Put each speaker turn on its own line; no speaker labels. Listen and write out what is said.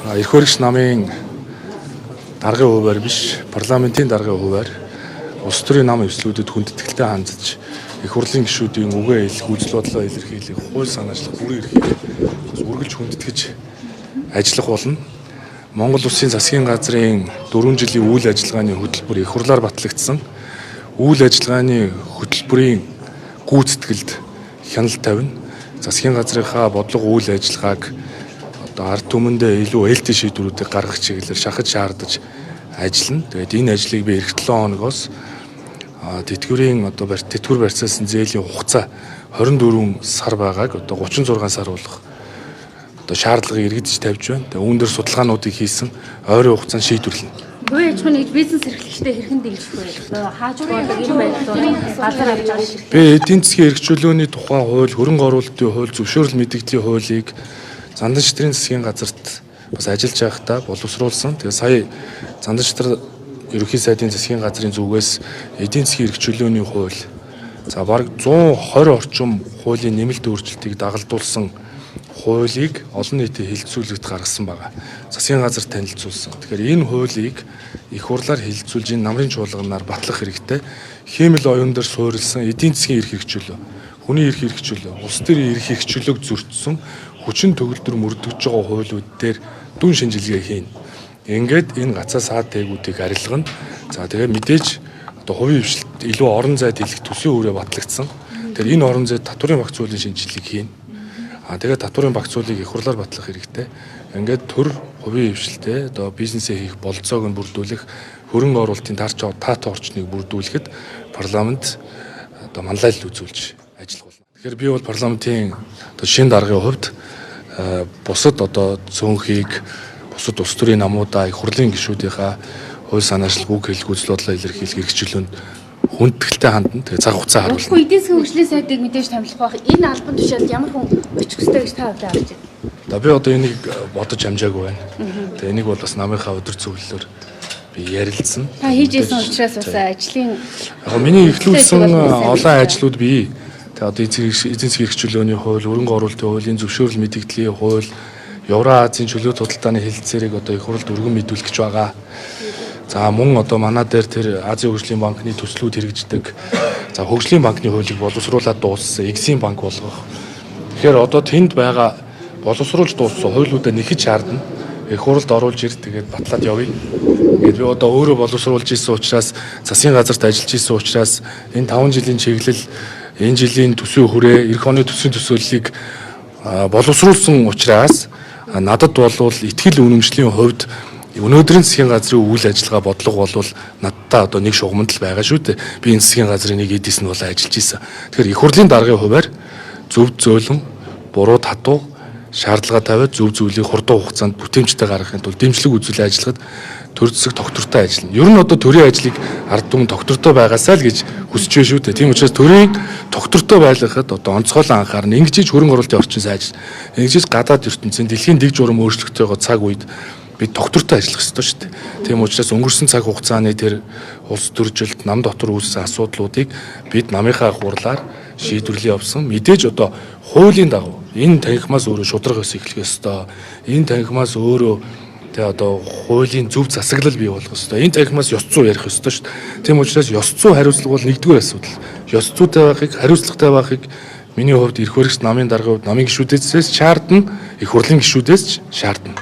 Эрх баригч намын даргын хувиар биш, парламентын даргын хувиар улс төрийн нам эвслүүдэд хүндэтгэлтэй хандж, их хурлын гишүүдийн үгээ хэлэх, үзэл бодлоо илэрхийлэх, хууль санаачлах бүрэн эрхийг бас үргэлж хүндэтгэж ажиллах болно. Монгол Улсын засгийн газрын 4 жилийн үйл ажиллагааны хөтөлбөр их хурлаар батлагдсан. Үйл ажиллагааны хөтөлбөрийн гүйцэтгэлд хяналт тавина. Засгийн газрынхаа бодлого үйл ажиллагааг одоо ард түмэндээ илүү ээлтэй шийдвэрүүдийг гаргах чиглэлээр шахаж шаардаж ажиллана. Тэгээд энэ ажлыг би эх 7 хоногоос тэтгэврийн одоо тэтгэвэр барьцаалсан зээлийн хугацаа 24 сар байгааг одоо 36 сар болох одоо шаардлагыг эргэдэж тавьж байна. Тэгээ үүн дээр судалгаануудыг хийсэн, ойрын хугацаанд шийдвэрлэнэ.
Хувийн аж ахуйн нэгж бизнес эрхлэгчтэй хэрхэн дийлэх вэ? Хааж болдог энэ байдлаар газар авч байгаа ширхэг.
Би эдийн засгийн эрх чөлөөний тухай хууль, хөрөнгө оруулалтын хууль, зөвшөөрөл мэдэгдлийн хуулийг Зандан шитрийн засгийн газарт бас ажиллаж байхдаа боловсруулсан. Тэгээ сая Зандан шитэр ерөнхий сайдын засгийн газрын зүгээс эдийн засгийн эрх чөлөөний хууль, за бараг 120 орчим хуулийн нэмэлт өөрчлөлтийг дагалдуулсан хуулийг олон нийтэд хэлэлцүүлэгт гаргасан байгаа. Засгийн газар танилцуулсан. Тэгэхээр энэ хуулийг их хурлаар хэлэлцүүлж, энэ намрын чуулганаар батлах хэрэгтэй. Хиймэл оюун дээр суурилсан эдийн засгийн эрх хэрэгчлөө, хүний эрх хэрэгчлөө, улс төрийн эрх хэрэгчлөөг зөрчсөн хүчин төгөлдөр мөрдөгж байгаа хуулиуд дээр дүн шинжилгээ хийнэ. Ингээд энэ гацаа саад тээгүүдийг арилгана. За тэгээ мэдээж одоо хувийн хвшилт илүү орон зайд хэлэх төсвийн хүрээ батлагдсан. Тэгэхээр энэ орон зайд татварын багц хуулийн шинжилгээг хийнэ. А тэгээд татварын багц хуулийг их хурлаар батлах хэрэгтэй. Ингээд төр хувийн хвшилтээ одоо бизнесээ хийх бололцоог нь бүрдүүлэх, хөрөнгө оруулалтын таарч таатай орчныг бүрдүүлэхэд парламент одоо манлайлал үзүүлж ажиллах болно. Тэгэхээр би бол парламентын одоо шинэ даргын хувьд бусад одоо цөөнхийг, бусад улс төрийн намуудаа, их хурлын гишүүдийнхаа хууль санаачлах, үг хэлэх, үзэл бодлоо илэрхийлэх эрх чөлөөнд хүндэтгэлтэй хандна. Тэгээ цаг хугацаа харуулна.
Тэгэхгүй эдийн засгийн хөгжлийн сайдыг мэдээж томилох байх. Энэ албан тушаалд ямар хүн очих ёстой гэж та хувьдаа харж байна?
За би одоо энийг бодож амжаагүй байна. Тэгээ энийг бол бас намынхаа өдөр зөвлөлөөр би ярилцсан.
Та хийж исэн учраас бас ажлын
Яг миний эхлүүлсэн олон ажлууд бий. Тэгээ одоо эдийн засгийн эрх чөлөөний хууль, хөрөнгө оруулалтын хуулийн зөвшөөрөл мэдэгдлийн хууль, Евро-Азийн чөлөөт худалдааны хэлэлцээрийг одоо их хурлд өргөн мэдүүлэх гэж байгаа. За мөн одоо манай дээр тэр Азийн хөгжлийн банкны төслүүд хэрэгждэг. За хөгжлийн банкны хуулийг боловсруулад дууссан, Эксим банк болгох. Тэгэхээр одоо тэнд байгаа боловсруулж дууссан хуулиудаа нэхэж шаардна. Их хурлд оруулж ир, тэгээд батлаад явъя. Тэгээд би одоо өөрөө боловсруулж исэн учраас, засгийн газарт ажиллаж исэн учраас энэ 5 жилийн чиглэл, энэ жилийн төсвийн хүрээ, эх оны төсвийн төсөөллийг боловсруулсан учраас надад болвол итгэл үнэмшлийн хувьд өнөөдрийн засгийн газрын үйл ажиллагаа, бодлого болвол надтай одоо нэг шугамд л байгаа шүү дээ. Би энэ засгийн газрын нэг эдис нь бол ажиллаж исэн. Тэгэхээр их хурлын даргын хувиар зөв зөөлөн, буруу татуу шаардлага тавиад зөв зүйлийг хурдан хугацаанд бүтээмжтэй гаргахын тулд дэмжлэг үзүүлэн ажиллахад төр зэсэг тогтвортой ажиллана. Ер нь одоо төрийн ажлыг ард түмэн тогтвортой байгаасаа л гэж хүсэж байна шүү дээ. Тийм учраас төрийн тогтвортой байлгахад одоо онцгойлон анхаарна. Ингэж хөрөнгө оруулалтын орчин сайжир. Ингэж гадаад ертөнцийн дэлхийн дэг журам өөрчлөгдөж байгаа цаг үед бид тогтвортой ажиллах ёстой шүү дээ. Тийм учраас өнгөрсөн цаг хугацааны тэр улс төржилт, нам дотор үүссэн асуудлуудыг бид намынхаа хурлаар шийдвэрлэе явсан. Мэдээж одоо хуулийн дагуу энэ танхимаас өөрөө шударга ёс эхлэх ёстой. Энэ танхимаас өөрөө тэгээ одоо хуулийн зөв засаглал бий болох ёстой. Энэ танхимаас ёс зүй ярих ёстой шүү дээ. Тийм учраас ёс зүй хариуцлага бол нэгдүгээр асуудал. Ёс зүйтэй байхыг, хариуцлагатай байхыг миний хувьд эрх баригч намын даргын хувьд намын гишүүдээс шаардна, их хурлын гишүүдээс шаардна.